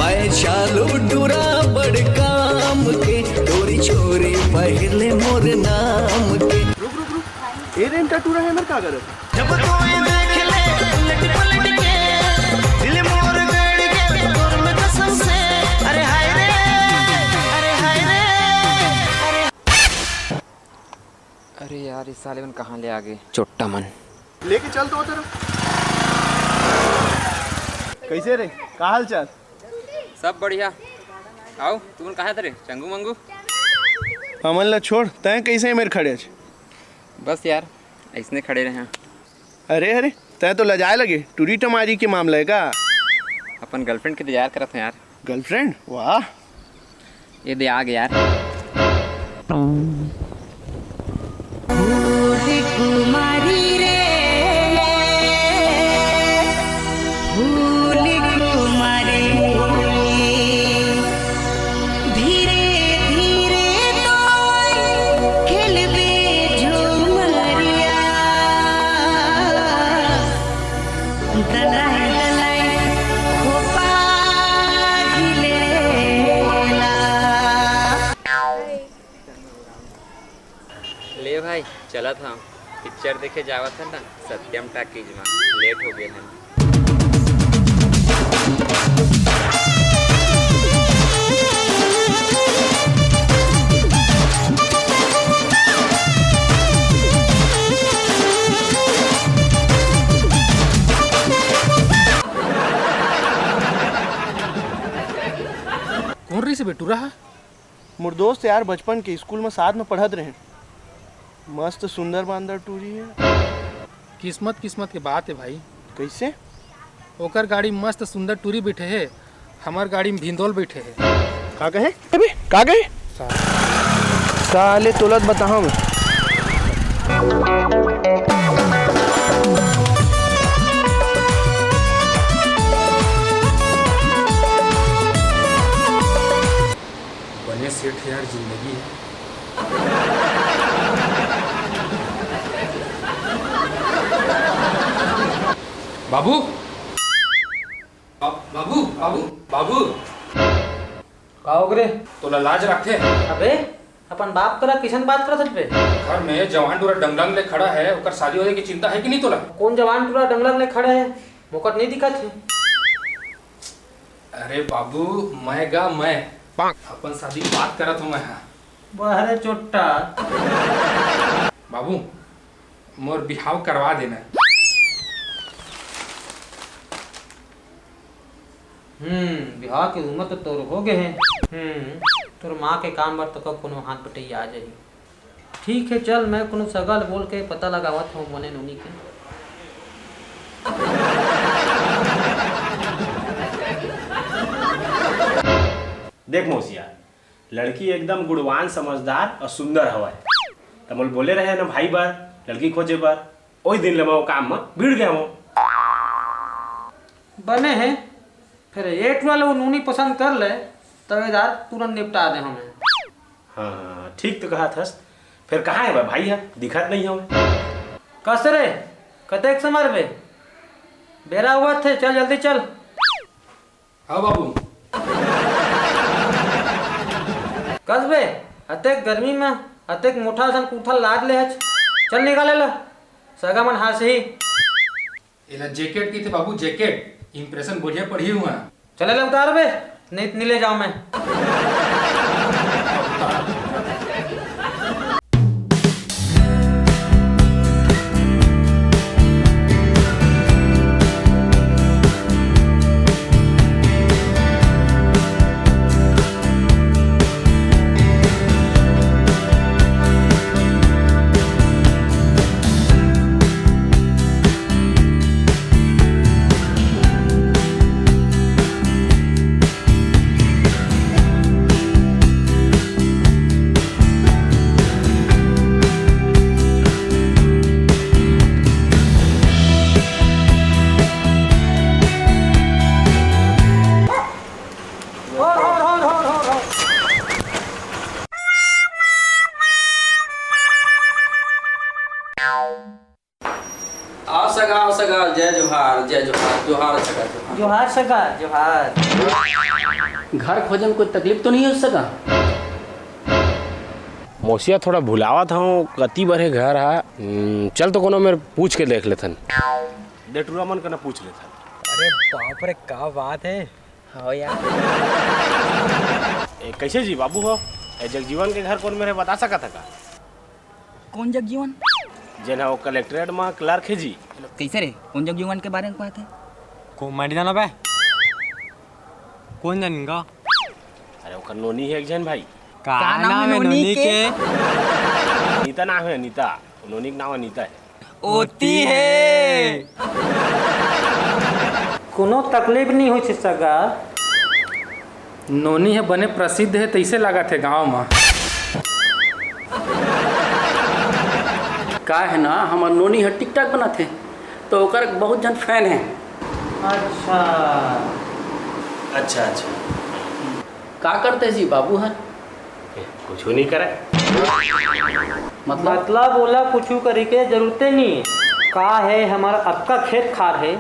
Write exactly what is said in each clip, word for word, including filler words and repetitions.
ऐ चालू टूरा बड़ काम के, तोरी छोरी पहले मोर नाम के। रुक रुक रुक, ए रेंटा टूरा है मेरे का करत? जब तू ये देख ले उलट पलट के, दिल मोर गड़ के तोर में कसम से। अरे हाय रे, अरे हाय रे, अरे। अरे यार, इस साले मन कहाँ ले आ गए चोट्टा मन। लेके चल तो तेरा। कैसे रे, का हाल चाल? सब बढ़िया। आओ, तुमन कहाँ थे रे, चंगू मंगू? हमन ला छोड़, तैं कैसे मेर खड़े हस? बस यार, ऐसने खड़े रहे हैं। अरे अरे, तैं तो लजाए लगे, टूरी टमारी के मामला है का? अपन गर्लफ्रेंड के इंतजार करत हैं यार। गर्लफ्रेंड? वाह। ये दे आ गया यार। भूल कुमारी रे, भूल कुमारी, धीरे धीरे तो खेलबे झूमरिया, दलाई दलाई खोपा घिलेला। ले भाई, चलत हन पिक्चर देखे जावत हन ना, सत्यम टाकीज में। लेट हो गए हन। कौन रही से बेटूरा? मोर दोस्त यार, बचपन के स्कूल में साथ में पढ़त रहे। मस्त सुंदर बांदर टूरी है। किस्मत, किस्मत के बात है भाई। कैसे? ओकर गाड़ी मस्त सुंदर टूरी बैठे है, हमर गाड़ी में भिंदोल बैठे है। का कहे? अबे, का कहे? साले तोलत बताहूं मैं। बने सेठ यार जिंदगी है। बाबू, बा-, बाबू, बाबू, बाबू। का हो गे रे? तोला लाज रखथे? अबे, अपन बाप करा किसन बात करत हस बे? घर में जवान टूरा डंगडंग ले खड़ा है, ओकर शादी होने की चिंता है कि नहीं तोला? कौन जवान टूरा डंगडंग ले खड़ा है? मोकट नहीं दिखत है। अरे बाबू, मैं गा मैं। अपन शादी बात करत हूँ मैं, हाँ। वाह रे चोट्टा। बाबू, मोर बिहाव करवा देना। हम्म, बिहाव के उम्र तो तोर हो गए है। हम्म, तोर माँ के काम बर तो कब कोनो हाथ बटैया आ जाही। ठीक है, चल, मैं कोनो सगा ल बोल के पता लगावत हूँ बने नोनी के। देख मौसिया, लड़की एकदम गुणवान, समझदार और सुंदर हवय। त मोल बोले रहे न भाई बर, लड़की खोजे बर, ओही दिन ले मैं वो काम म भिड़ गया हूँ। बने है, फिर एक वाले वो नूनी पसंद कर ले, तब इधर तुरंत निपटा दे हमें। हाँ, ठीक तो कहा थस। फिर कहाँ है भाई, है दिखत नहीं हमें। कस रे, कतेक समय बे, बेरा हुआ थे, चल जल्दी चल। हाँ बाबू। कस बे, अतेक गर्मी में अतेक मोटा असन कुर्ता लाद ले हच। चल निकाल ले ला। सगा मन हाँसही। एला जैकेट कहिथे बाबू, जैकेट। इंप्रेशन बढ़िया पड़ही हुआ। चल ले उतार बे, नहीं तो नहीं ले जाऊँ मैं। आओ सगा, आओ सगा, जय जोहार, जय जोहार, जोहार सगा, जोहार। जोहार सगा, जोहार। घर खोजे में कोई तकलीफ तो नहीं हो सका? मौसिया, थोड़ा भुलावत हूँ, कति बर हे घर हा? हम्म, चल तो कोनो मेर पूछ के देख लेथन। डेटुरा मन कना पूछ लेथन। अरे बाप रे, का बात है। हाँ यार। ए, कैसे जी बाबू हो? ए, जगजीवन के घर कोन मेर हे, बता सकत हे का? कोन जगजीवन? जेन हा वो कलेक्ट्रेट मा क्लर्क हे जी। कैसे रे? कोन जगजीवन के बारे में बात है? को मैं नहीं जाना बे। कोन जानेगा? अरे ओकर नोनी हे एक झन भाई। का का नाम नाम है है नोनी नोनी के? के? अनीता नाम हे, अनीता। नोनी के नाम अनीता हे। ओती हे। कोनो तकलीफ नहीं होय सगा। नोनी ह बने प्रसिद्ध हे, तइसे लागत हे गांव म। का हे ना, हमर नोनी ह TikTok बनाथे, तो ओकर बहुत झन fan हे। अच्छा। अच्छा, अच्छा। का करथे जी बाबू ह? ए, कुछू नहीं करे। मतलब? मतलब ओला कुछू करे के जरूरते नहीं। का हे, हमर अतका खेत खार हे,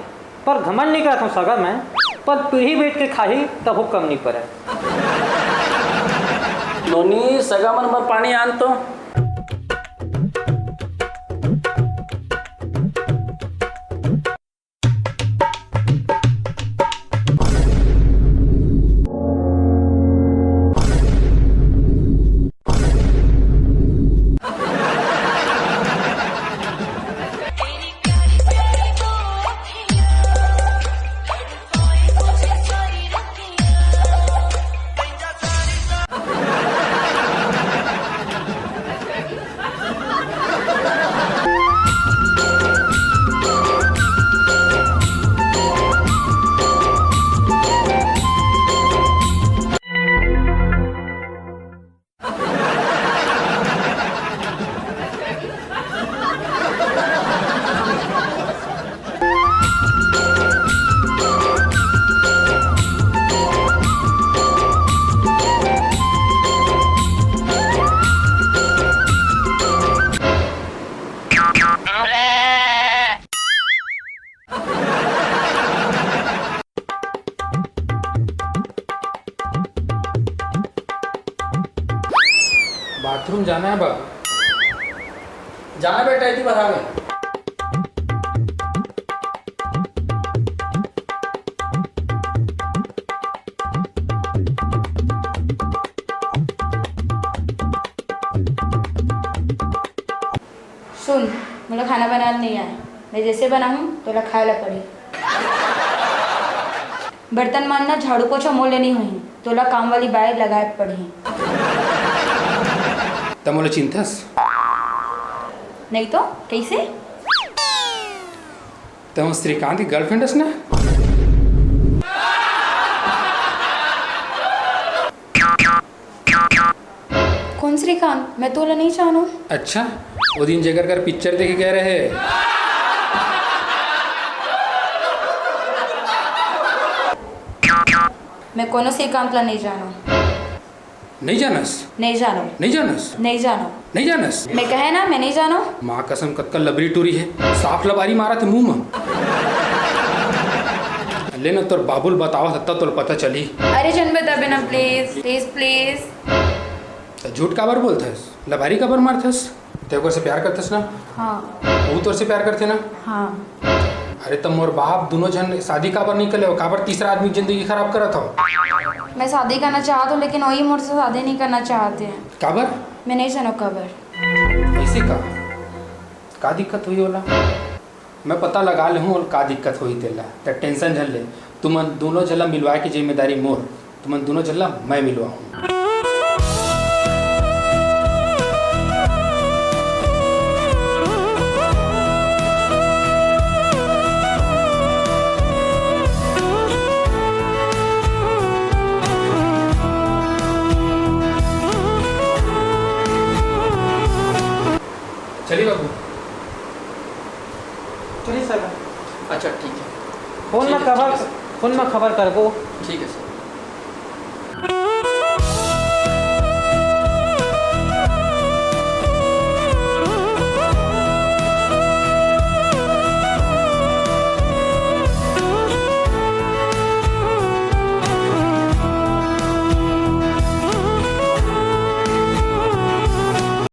पर घमंड नहीं करत हूँ सगा मैं, पर पीढ़ी बैठ के खाही तभो कम नहीं पड़े। नोनी, सगा मन बर पानी आन तो। बाथरूम जाना है बाबू। जाना बेटा, इतनी बार आ गए। सुन, मोला खाना बनाना नहीं आए। मैं जैसे बनाहूँ, तोला खाए ला पड़ी। बर्तन मांजना, झाड़ू पोछा मोर ले नहीं होही, तोला काम वाली बाई लगाए पड़ही। त मोला चिंतस? नहीं तो कैसे? त श्रीकांत की गर्लफ्रेंड हस ना? कौन श्रीकांत? मैं तोला नहीं जानो। अच्छा, वो दिन जेकर कर पिक्चर देखे गए रहे। मैं कोनो श्रीकांत ला नहीं जानो। नहीं जानस? नहीं जानो। नहीं जानस? नहीं जानो। नहीं जानस? मैं कहे ना, मैं नहीं जानो। माँ कसम, कतका लबरी टूरी है, साफ लबारी मारा थे मुंह में। ले ना, तोर बाबू ल बतावा, तब तोला पता चली। अरे जन बता बिना, please, please, please। त झूठ काबर बोलथस? लबारी काबर मारथस? ते ओकर से प्यार करथस ना? हाँ। वो तोर से प्यार करथे ना? हाँ। अरे त मोर बाप, दोनों झन शादी काबर नहीं कर ले? काबर तीसरा आदमी जिंदगी खराब करत हो? मैं शादी करना चाहत हूँ, लेकिन वही मोर से शादी नहीं करना चाहते हैं। काबर? मैं नहीं जानो काबर। ऐसे का? का दिक्कत हुई होला? मैं पता लगा लेहूँ और का दिक्कत होही तेला, त टेंशन झन ले। तुमन दोनों झन ला मिलवाए के जिम्मेदारी मोर, तुमन दोनों झन ला मैं मिलवाहूँ। चलिए बाबू। चलिए सर। अच्छा, ठीक है। फोन ठीक में है, खबर, ठीक है सर। फोन में खबर करबो। ठीक है सर।